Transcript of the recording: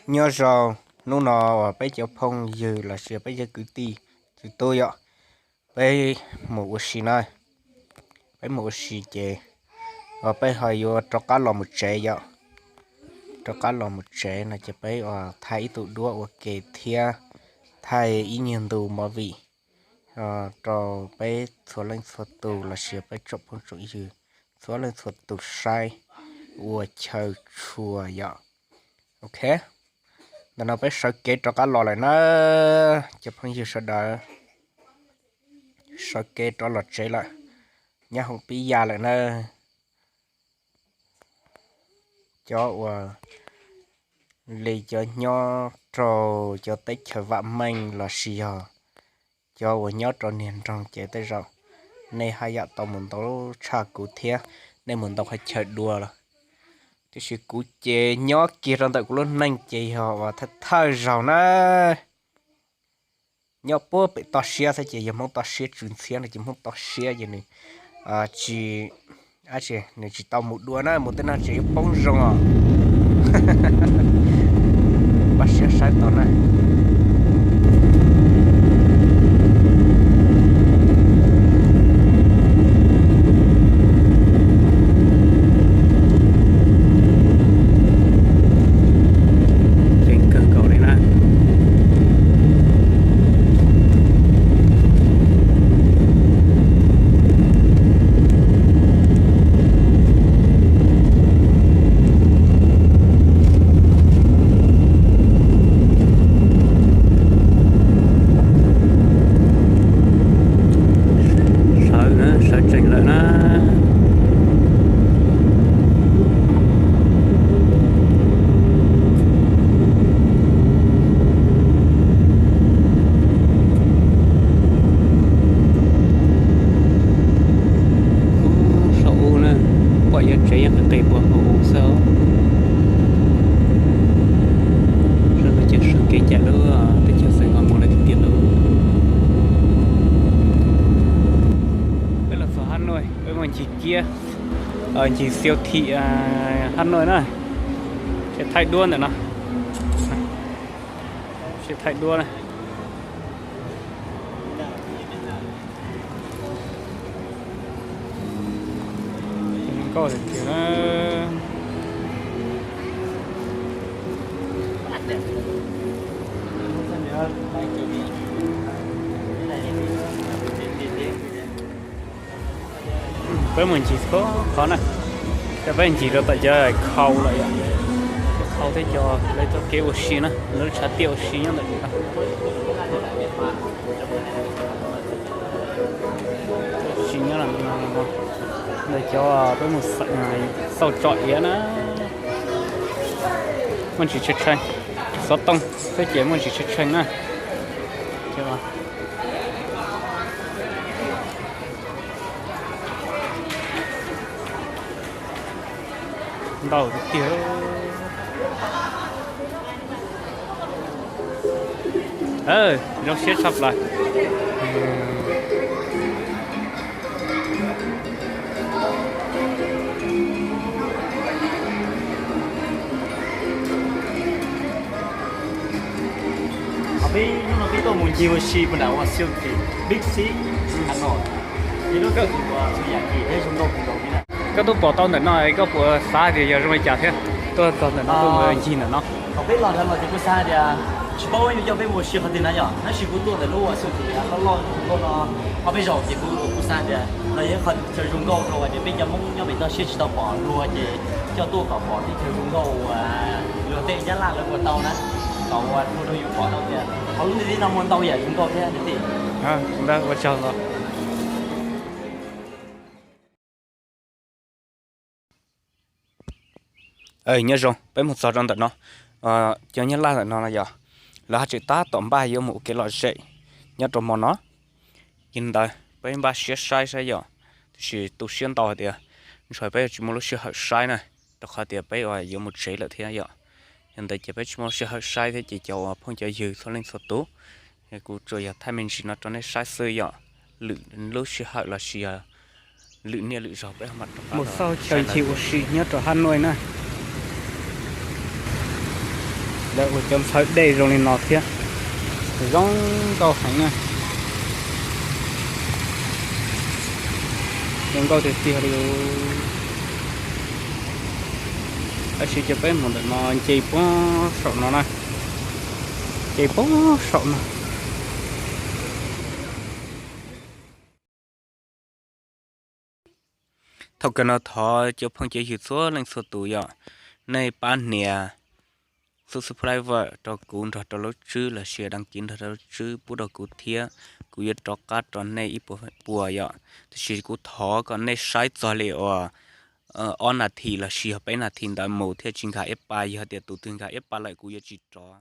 Nyob zoo, hnub no uas peb cov phooj ywg los sis peb cov kwv tij tus tub yom, peb mus ua si na, peb mus ua si ces uas peb ho yuav rov qab los mus tsev yom. Rov qab los mus tsev no ces peb uas thaij ib tug duab ua ke thiab thaij ib nyuag ntu movie rau peb txhua leej txhua tus los sis peb tsoom phooj tsoom ywg txhua leej txhua tus saib ua chaw tshua yom. Ok, ntawm no peb sawv kev rov qab los lawm na, cov phooj ywg sawv daws, sawv kev rov los tsev lawm, nyob hauv pib ya lawm na. Cov uas li cov nyob rau cov teb chaws vam meej los sis yog cov uas nyob rau niag nroog ces tej zaum nej haj yam tau mus ntau tshaj kuv thiab, nej mus ntau qhov chaw dua lawm. Tiam sis kuv ces nyob kiag rau ntawm kuv lub neej ces yog uas thawj thawj zaug na. Nyob puag pem toj siab xwb ces yog Hmoob toj siab tsw ntxhiab no ces Hmoob toj siab ces nws tsis, nws tsis tau mus dua na, mus tej no tseem yuav poob zoo os. Pab siab saib tau na. Ceev kawg nkaus li na. Sawv na, sawv tsees lawm na. Saum u na, pom yuav tsev yeej qis qis puag hauv u xwb. Sawv daws ces sawv kev cais lub teb chaws Xeev Los mus lawm tiag tiag lauj. Peb los txog Hab Nuj, peb mus ncig kiab, ncig siêu thị Hab Nuj na. Ces thaij duab ntawm no, ces thaij duab na. Zoo nkauj tiag tiag na. Peb mus ncig qhov qhov na, peb ncig rau tom cov khau lawm yom, cov khau thiab cov lawv txoj kev ua si na, lawv tshav tiaj ua si nyob ntawm no. Ua si nyob ntawm cov peb mus xauj tsom iav na. Muaj ntsis tshee tshee, xov tooj thiab ces muaj ntsis tshee tshee na. Ntau tiag tiag. Zoo siab tshaj plaws. Peb hnub no peb tuaj mus ncig ua si puag nram siêu thị Big C Hà Nội. Koj twb pom tau ntawm no koj puas xav tias yog zoo li cas thiab? Tuaj txog ntawm no tuaj mus ncig ntawm no. Thaum peb los ntawd los ces kuv xav tias tsis paub yog coj peb mus ua si qhov twg na yom, tab sis kuv tuaj ntawm lub siêu thị loj loj zoo nkauj no ob peb zaug ces kuv kuj xav tias no yog qhov chaw zoo nkauj rau hais tias peb cov Hmoob nyob pem toj siab tsis tau pom luag ces coj tuaj kom pom teb chaws zoo nkauj uas luag tej Nyab Laj lawv ua tau na, kom ua rau yus pom tau tias hauv lub ntiaj teb no muaj ntau yam zoo nkauj thiab tiag. Ua tsaug ntau. Nyob zoo, peb mus txog rau ntawm no, cov Nyab Laj ntawm no no yog lawv haj tseem tab tom npaj yuav mus ua kev lom zem nyob rau hmo no. Yog li ntawd peb npaj siab saib saib yom, tiam sis tu siab ntau hais tias ntshai peb yuav tsis muaj lub sij hawm saib na, rau qhov tias peb uas yuav mus tsev lawm thiab yom. Yog ntawd ces peb tsis muaj lub sij hawm saib thiab ces cov uas phooj cov ywg txhua leej txhua tus, kuv tsuas yog thaij me ntsis no rau nej saib xwb yom. Lwm lub sij hawm los sis yog lwm niaj lwm zaug peb ho mam rov qab mus xauj chaw ncig ua si nyob rau Hab Nuj na. Lawv ua cov ntxhawv dej zoo li no thiab, zoo nkauj heev na. Zoo nkauj tiag tiag li. Tab sis ces peb mus ntawm no nce puag saum no na, nce puag saum no. Thaum kawg no thov cov phooj cov ywg txhua leej txhua tus yom, nej pab nias subscribe rau kuv nrog rau lub tswb los sis đăng ký nrog rau lub tswb pub rau kuv thiab, kuv yuav rov qab rau nej ib puas puas yom. Tab sis kuv thov kom nej saib txog li uas ob nas this los sis yog peb nas this ntawd mus thiaj tsis nkag ib pa, yog tias tus twg nkag ib pa lawm kuv yuav tsis rov.